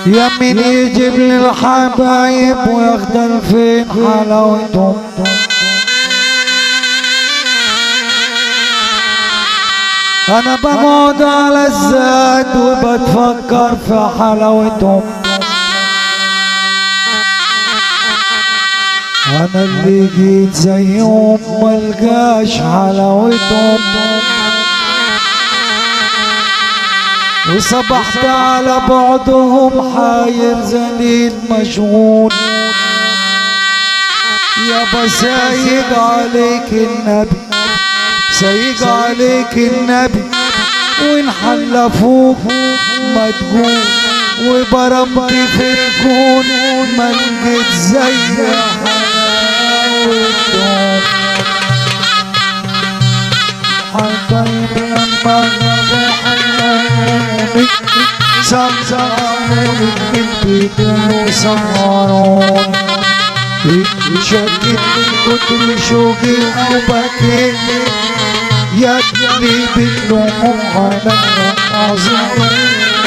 يا مين يجيب للحبايب ويخدم فين حلاوتهم. انا بقعد على الزاد وبتفكر في حلاوتهم. انا اللي جيت زيهم ملقاش حلاوتهم، وصبحت على بعضهم حاير ذليل مشغول. يابا سايق عليك النبي، سايق عليك النبي، وإن حلفوك ما تقول، وبرمت في الكون ما لقيت زي حلاوتهم. حبايب لما غابوا حلوني، سهروني بيقولوا سهروني، شكيت من كتر شوقي أو بكيت، يا اللي بتلوموا عليا اعذروني.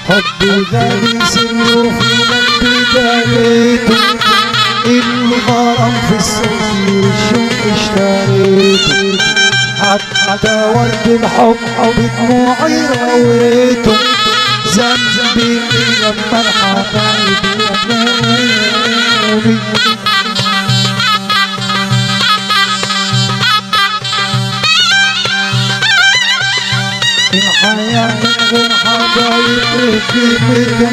حبي غالي سره في قلبي داريته، الغرام في الصوت والشوق اشتريته، حتى ورد الحب بدموعي رويته، ذنبي لما الحبايب يمنوني. الحياة من غير حبايب قيمتها،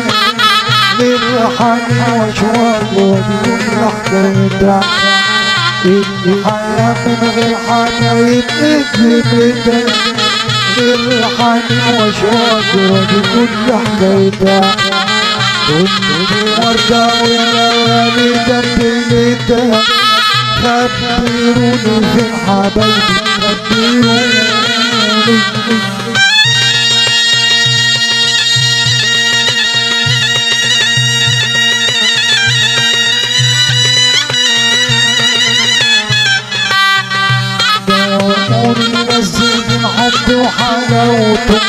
للحنين واشواق وبكل حكايتها. الحياة من غير حبايب قيمتها، للحنين واشواق وبكل حكايتها. كنت وردة والليالي دبلتها، خبروني فين حبايبي خبروني. نزلت الحب وحلاوته،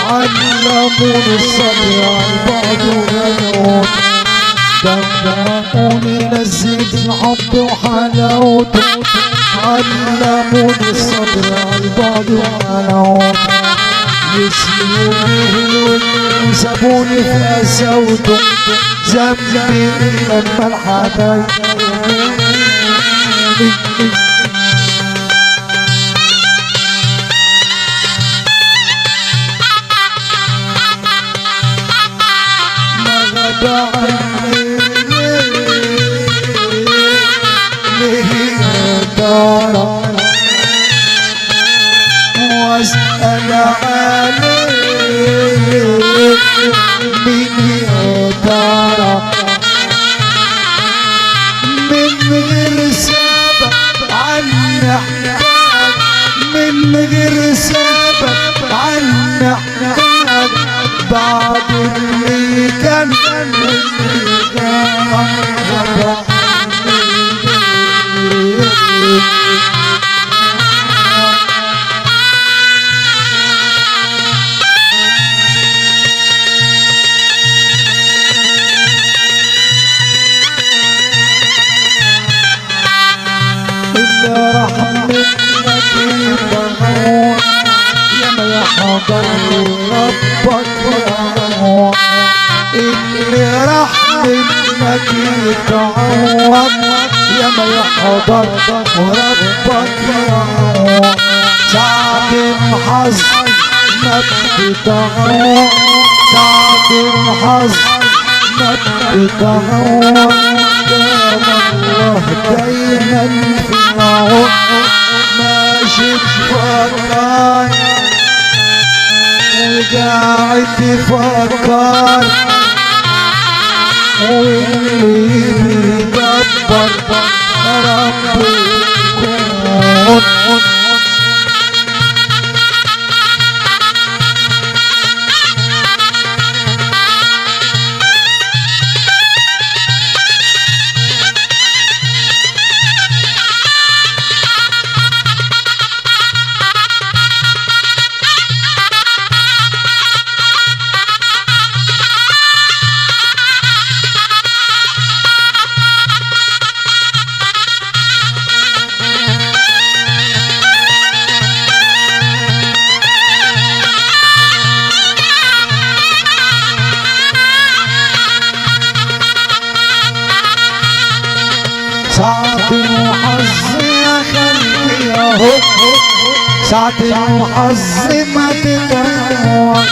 علموني الصبر على البعد وغلاوته. دمروني نزلت الحب وحلاوته، علموني الصبر على البعد وغلاوته. نسيوني الود وسابوني في قساوته، ذنبي لما الحبايب يرموني. واسأل عليه مين يا ترى، من غير سبب عنا احتاج، من غير سبب عنا احتاج، بعد اللي كان واللي كان غاب عني. رحمتك يبغون يا ما يحضر ربك يا اللي راح منك يتعوض، يا ما يحضر ربك يا ساعة الحظ ما بتتعوض، ساعة الحظ ما بتتعوض، كان الله دايما في العون. ماشي تفكر وقاعد تفكر، واللي بيدبر رب الكون. اهو ساعة الحظ ما تدور.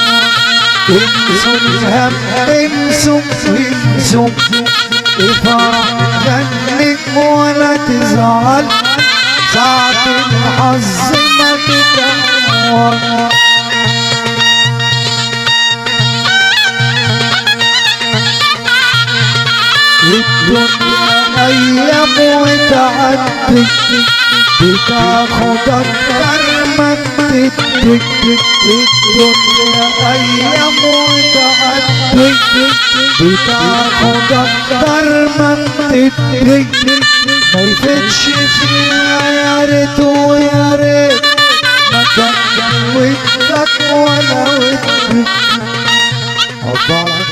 انسوا الهم انسوا انسوا، افرح غني ولا تزعل، ساعة الحظ ما تدور. الدنيا ايام وتعدي، بتاخد اكتر ما بتدي. الدنيا ايام وتعدي، بتاخد اكتر ما بتدي. ما يفتش فيها يا ريت ويا ريت، ما كان ودك ولا ودي. الله.